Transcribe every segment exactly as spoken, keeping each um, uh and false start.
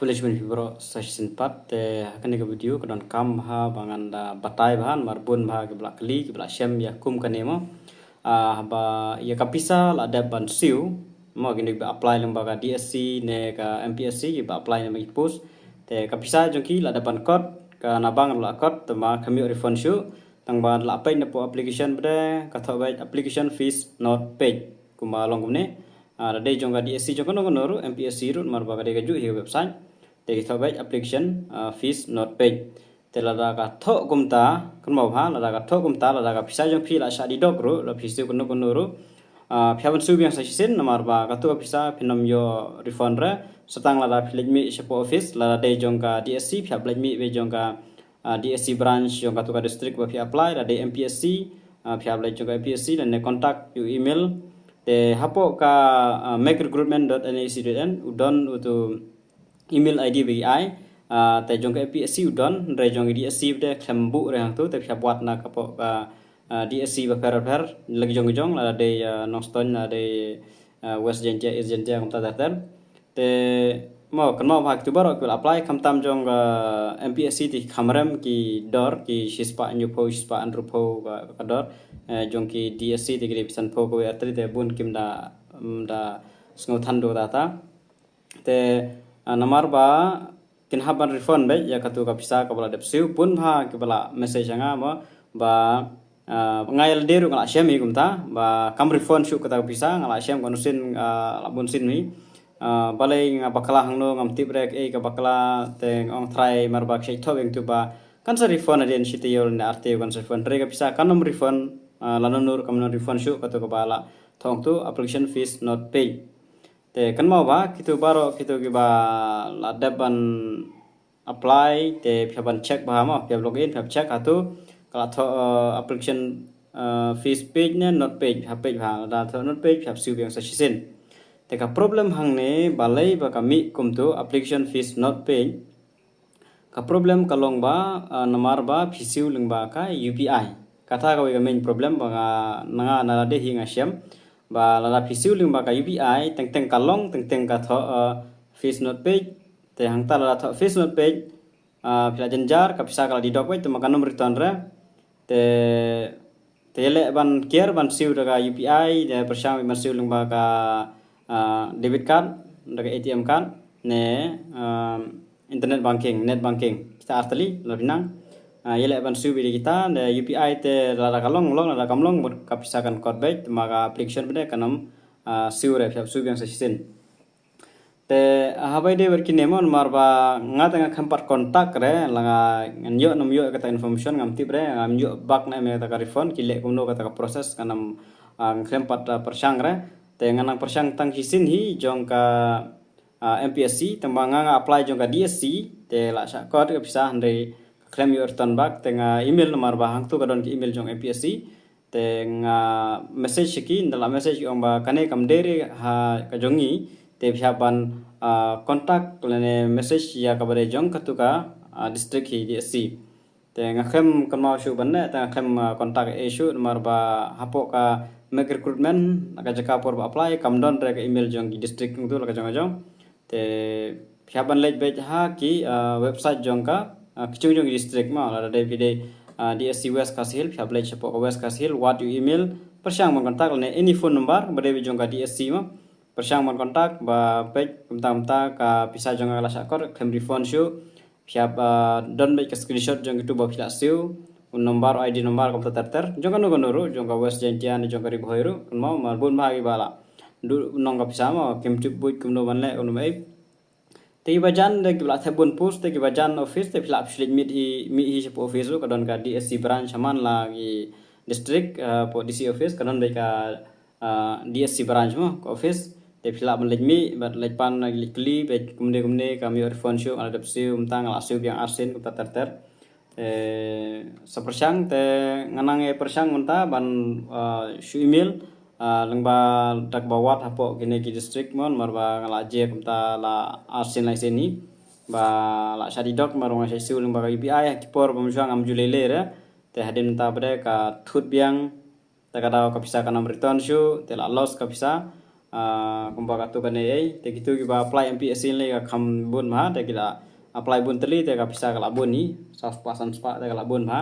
Khublei shibun ïa phi baroh sa shisien pat. Te ha kane ka video ka donkam bha ba ngan da batai bha namar bun bha kiba la kylli, kiba la shem ïa kum kane mo. Ah, ba ïa ka pisa la dep ban siew mo, kine kiba apply lyngba ka DSC ne ka MPSC, kiba apply lyngba ki post. Te ka pisa jong ki la dep ban kot, ka na bank la kot, te ma kam ïoh refund shuh. Tang ba la peit na poh application bad ka thoh beit application fees not paid. Kumba long kumne. Ah, da dei jong ka DSC jong kano kano ruh, MPSC ruh, namar ba ka dei kajuh hi ka website. Te ki thoh beit application, ah, fees not paid. Te lada ka thoh kumta, kynmaw bha, lada ka thoh kumta, lada ka pisa jong phi la shah deduct ruh, la phi siew kano kano ruh. Ah, phi hap ban siew biang sa shisien, namar ba katu ka pisa phin ym ïoh refund re. Sa tang lada phi leit mih sha poh office, lada dei jong ka DSC, phi hap leit mih beit jong ka ah, DSC branch jong katu ka district ba phi apply, lada dei MPSC, ah, phi hap leit jong ka MPSC, lane contact ïa u email. Te hapoh ka, ah, make recruitment dot NIC dot in, u don utu email ID ba ki ai, ah, te jong ka MPSC u don, hynrei jong ka DSC bad khlem buh re hangtu, te phi hap wad na ka poh ka, ah, DSC bapher bapher, la ki jong ki jong, lada dei, ah, Nongstoiñ, lada dei, ah, West Jaintia, East Jaintia, kumta ter ter. Te mo, kynmaw bha kitu baroh kiba la apply, khamtam jong ka MPSC te ki kham rem ki dor, ki shispah hynñiewphew, shispah hynriewphew ka, ka dor. Eh, jong ki DSC te ki dei phew san phew kawei artylli, te bun kim da, mm, da sngewthuh da ta. Te, ah, namar ba kin hap ban refund beit ïa katu ka pisa kaba la dep siew, bun bha kiba la message ïa nga mo, ba, ah, nga ïa lade ruh nga la shem hi kumta, ba kam refund shuh kata ka pisa, nga la shem ka nusin, ah, la bun sien hi. Ah, balei nga bakla hangno ngam tip re, eh, ka bakla, te nga ong trai mar ba ka shait thoh biang tu ba kan sa refund hadien shi taïew ne ar taïew kan sa refund, hynrei ka pisa kan ym refund, ah, lano ruh kam nym refund shuh katu kaba la thoh tu application fees not paid. Te kynmaw bha, kitu baroh, kitu kiba la dep ban apply, te phi hap ban check bha mo, phi hap log in, phi hap check hatu, ka la thoh, eh, application, eh, fees paid ne not paid, phi hap peit bha, lada thoh not paid, phi hap siew biang sa shisien. Te ka problem hangne, balei ba ka mih kumtu, application fees not paid, ka problem ka long ba, ah, namar ba phi siew lyngba ka UPI. Kata kawei ka main problem ba nga, na nga na lade hi nga shem. Ba lada phi siew lyngba ka UPI, teng teng ka long, teng teng ka thoh, ah, fees not paid. Te hangta lada thoh fees not paid, ah, phi la jynjar, ka pisa ka la deduct beit, te ma kan ym return re. Te, te ïaleh ban kiar ban siew da ka UPI, te pyrshang ban siew lyngba ka, ah, debit card, da ka ATM card, ne, ah, internet banking, net banking. Kita artylli la pynang. Ah, ïaleh ban siew beit da kita, da UPI te lada ka long, long, lada kam long, ka pisa kan kot beit, ma ka application beit kan ym, ah, siew re, phi hap siew biang sa shisien. Te, ah, haba ïadei bad kine mo, namar ba nga te nga khlem pat contact re, la nga, ngan ïoh ne ym ïoh kata information ngam tip re, ngam ïoh bak ne em kata ka refund, ki leh kumno kata ka process, kan ym, ah, nga khlem pat, ah, pyrshang re. Te nga nang pyrshang tang shisien hi jong ka, ah, MPSC, tang ba nga nga apply jong ka DSC, te la shah kot ka pisa hynrei khlem ïoh return bak, te nga email namar ba hangtu ka don ka email jong MPSC. Te nga message sha ki, nda la message ki ong ba kane kam dei re ha ka jong ngi, te phi hap ban, ah, contact lane message ïa kaba dei jong katu ka, ah, district hi DSC. Te nga khlem kynmaw shuh ban ne, te nga khlem, ah, contact ïa shuh namar ba hapoh ka make recruitment, ka jaka por ba apply, kam don re ka email jong ki district kumtu la ka jong ka jong. Te phi hap ban leit beit ha ki, ah, website jong ka, ah, ki jong jong ki district mo, lada dei phi dei, ah, DSC West Khasi Hills, phi hap leit shapoh ka West Khasi Hills, wad ïa u email, pyrshang ban contact lane any phone number ba dei beit jong ka DSC mo. Pyrshang ban contact ba peit kumta kumta ka pisa jong nga la shah kot, khlem refund shuh. Phi hap, ah, don beit ka screenshot jong kitu ba phi la siew, u number, ID number kumta ter ter. Jong kano kano ruh, jong ka West Jaintia ne jong ka Ri Bhoi ruh, kynmaw, mar bun bha kiba la duh nong ka pisa mo, kim tip buit kumno ban leh, kumno ban ïoh. Te kiba jan de kiba la thep bun post, te kiba jan office, te phi lah phi leit mih hi, mih hi shapoh office ruh, ka don ka DSC branch ha man la ki district, ah, poh DC office, ka don beit ka, ah, DSC branch mo, ka office. Te phi lah ban leit mih, bad leit pan, leit kylli, bad kumne kumne, kam ïoh refund shuh, nga la dep siew, mynta nga la siew biang arsien, kumta ter ter. Eh, sa pyrshang te nga nang ïa pyrshang mynta ban, ah, shu email, ah, lyngba da kaba wad hapoh kine ki district mo, namar ba nga la jia kumta la arsien laisien hi. Ba la shah deduct namar ba nga shah siew lyngba ka UPI, ha ki por ba mynshuwa ngam ju lei lei re. Te hadien mynta pat de ka thut biang, te ka daw ka pisa kan ym return shuh, te la loss ka pisa. Ah, kumba katto katne ei, te kito kiba apply M P S C lei ka kham bun bha, te ki la apply bun tylli, te ka pisa ka la bun hi, saw spah san spah te ka la bun bha.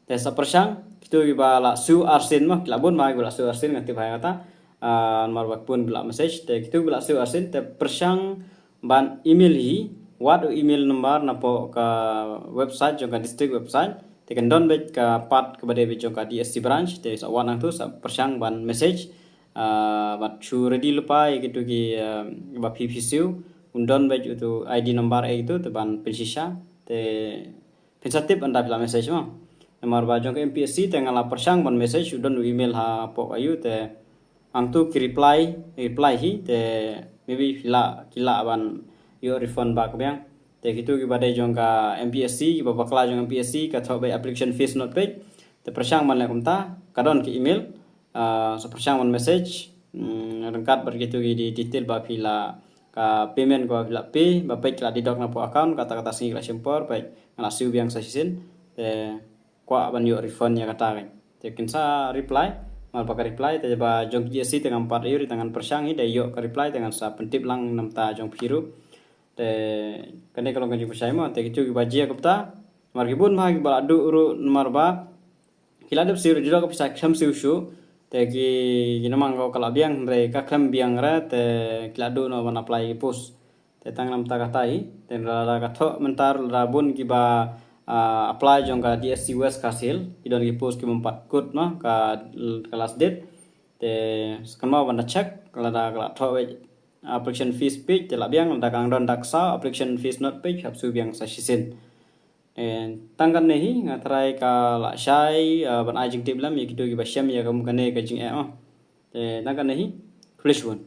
Te sa pyrshang, kito kiba la siew arsien mo, ki la bun bha kiba la siew arsien, nga tip bha ïa kata. Ah, namar ba bun ba la message, te kito kiba la siew arsien, te pyrshang ban email hi, wad u email number napoh ka website jong ka district website, te kan don beit ka part kaba dei beit jong ka D S C branch, te sa wad nangtu sa pyrshang ban message, ah, bad shu ready lypa ïa kito ki, ah, ba phi phi siew, un don beit uto I D number ïa kito, te ban pynshisha, te phin sa tip ynda phi la message mo. Namar ba jong ka M P S C te nga la pyrshang ban message, u don u email hapoh ka ïu te hangtu ki reply, reply hi te maybe phi lah, ki lah ban ïoh refund back biang. Te kito kiba dei jong ka M P S C, kiba bakla jong M P S C, ka thoh beit application fees not paid. Te pyrshang ban leh kumta, ka don ki email, ah, sa pyrshang ban message, mm, ryngkat bad kito ki detail ba phi la ka payment kaba phi la pay, ba peit ki la deduct napoh account, kata kata sngi ki la shim por, peit nga la siew biang sa shisien. Te kwah ban ïoh refund ïa kata kan. Te kin sa reply, namar ba ka reply, te ba jong G S C te ngam pat ïoh, te ngan pyrshang hi, da ïoh ka reply, te ngan sa pyntip lang namta jong phi ruh. Te kane ka long ka jingpyrshang mo, te kito kiba jia kumta, namar ki bun bha kiba la duh ruh, namar ba ki la dep siew ruh, jia ka pisa khlem siew shuh, te ki, ki namang ka la biang, hynrei ka khlem biang re, te ki la duh noh ban apply ki post. Te tang namta kata hi, te lada ka thoh mynta lada bun kiba, ah, apply jong ka D S C West Khasi Hills, ki don ki post ki bym pat kut mo, ka, ka last date. Te sa kynmaw ban da check, lada ka la thoh beit application fees paid, te la biang, lada ka dang don dak saw, application fees not paid, hap siew biang sa shisien. Te tang katne hi, nga tharai ka la shai, ah, ban ai jingtip lem ïa kito kiba shem ïa ka, kane ka jingeh mo. Te tang katne hi, khublei shibun.